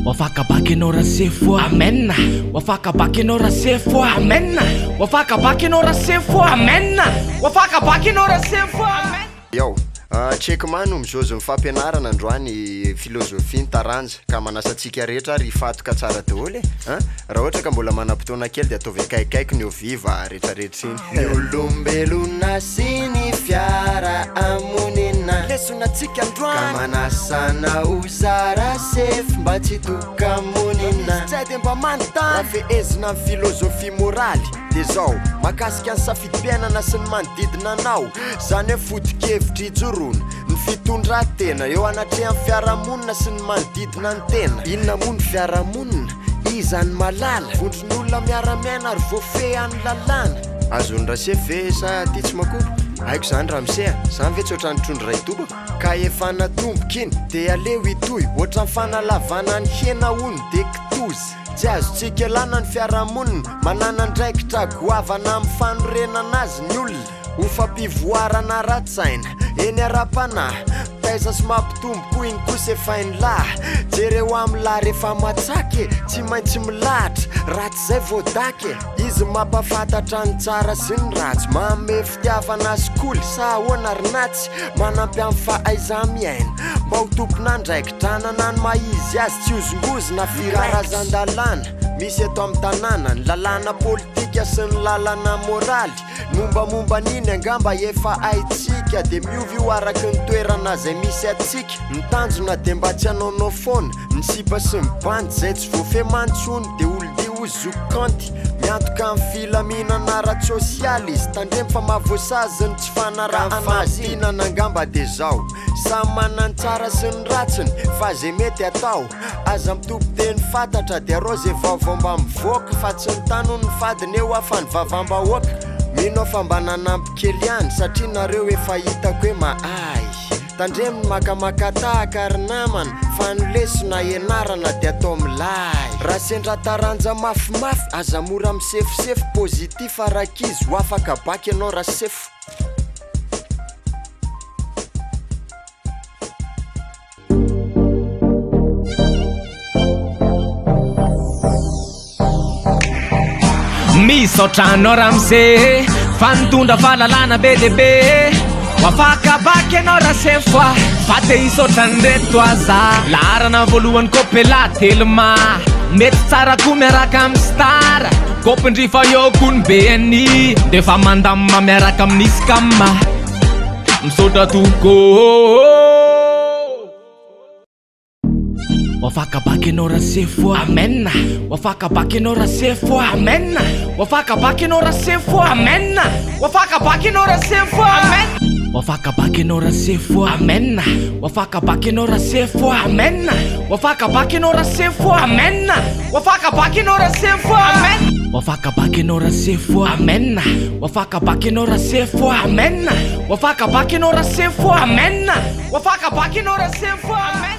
Ho afaka bac ianao Rasefo a! Amen! Ho afaka bac ianao Rasefo a! Amen! Ho afaka bac ianao Rasefo a! Amen! Ho afaka bac ianao Rasefo a! Amen! Yao, Cheikh-Ma no mizozo ny fampianarana androany philosophie ny taranja ka manasa antsika rehetra ary hifatoka tsara daholo e! An! Raha ohatra ka mbola manam-potoana kely dia ataovy akaikikaiky ny eau vive retraretra iny. Ny olombelona sy ny fiarahamonina. Lesona tsika androany. Ka manasa anao ho zara sefo mba tsy hitoka-monina. Misy tsy hay dia mba manontany. Raha fehezina ny filozofia moraly dia zao, mahakasika ny safidim-piainana sy ny manodidina anao, zany hoe foto-kevitra ijoroana, ny fitondran-tena eo anatrehan'ny fiarahamonina sy ny manodidina ny tena. Inona moa ny fiarahamonina? Iza ny malala? Vondron'olona miara-miaina ary voafehin'ny lalàna. Azon'i Rasefo ve sa ty tsy makobo? Haiko zany ramose a! Zany ve tsy ohatran'ny trondro iray dobo? Ka efa natomboka iny de aleo hitohy, ohatran'ny fanalavana ny hena hono de kitoza. Tsy azontsika ialana ny fiarahamonina, manana andraikitra goavana amin'ny fanorenana azy ny olona. Ho fampivoarana ara-tsaina, eny ara-panahy, mitaiza sy mampitombo koa iny kosa efa hain'lah. Jereo amin'lah rehefa matsaka e, tsy maintsy milahatra, raha tsy zay voadaka e. Izy mampahafantatra ny tsara sy ny ratsy, manome fitiavana sy koly, sa ahoana ry natsy? Manampy amin'ny fahaiza-miaina, mba ho tompon'andraikitra, hanana ny maha izy azy, tsy hozongozona, firarazan-dalàna misy eto amin'ny tanàna, ny lalàna politika sy ny lalana moraly. Mombamomba an'iny angamba efa haintsika dia miova io araky ny toerana izay misy antsika. Ny tanjona dia mba tsy hanaonao foana ny sipa sy ny bandy izay tsy voafehy mantsy hono dia olon-dia hoy zoky kaonty. Miantoka ny filaminana ara-tsosialy izy, tandremo fa mahavoasazy ny tsy fanarahana azy iny. Ka ny famintinana angamba dia zao, samy manana ny tsara sy ny ratsiny fa izay mety atao. Aza mitompo teny fantatra dia arao ze vaovao mba mivoaka fa tsy ny tany hono ny fadiny eo fa ny vavam-bahoaka. Mino aho fa mba nanampy kely ihany satria nareo efa hitako hoe mahay. Tandremo ny makamaka tahaka ry namana fa ny lesona ianarana dia atao milay. Raha sendra taranja mafimafy aza mora misefosefo, positif rankizy ho afaka bac ianao rasefo. Misaotra anao ramose fa nitondra fahalalana be dia be. Ho afaka bac ianao rasefo a, fa te hisaotra an'ireto aza. Laharana voalohany kopela telma, mety tsara koa miaraka amin'ny star. Kopindry fa eo koa ny BNI, defa mandamina miaraka amin'ny scam. Misaotra tompoko. Ho afaka bac ianao Rasefo a. Amen. Ho afaka bac ianao Rasefo a. Amen. Ho afaka bac ianao Rasefo a. Amen. Ho afaka bac ianao Rasefo a. Amen. Ho afaka bac ianao Rasefo a. Amen. Ho afaka bac ianao Rasefo a. Amen. Ho afaka bac ianao Rasefo a. Amen. Ho afaka bac ianao Rasefo a. Amen. Ho afaka bac ianao Rasefo a. Amen. Ho afaka bac ianao Rasefo a. Amen. Ho afaka bac ianao Rasefo a. Amen. Ho afaka bac ianao Rasefo a. Amen.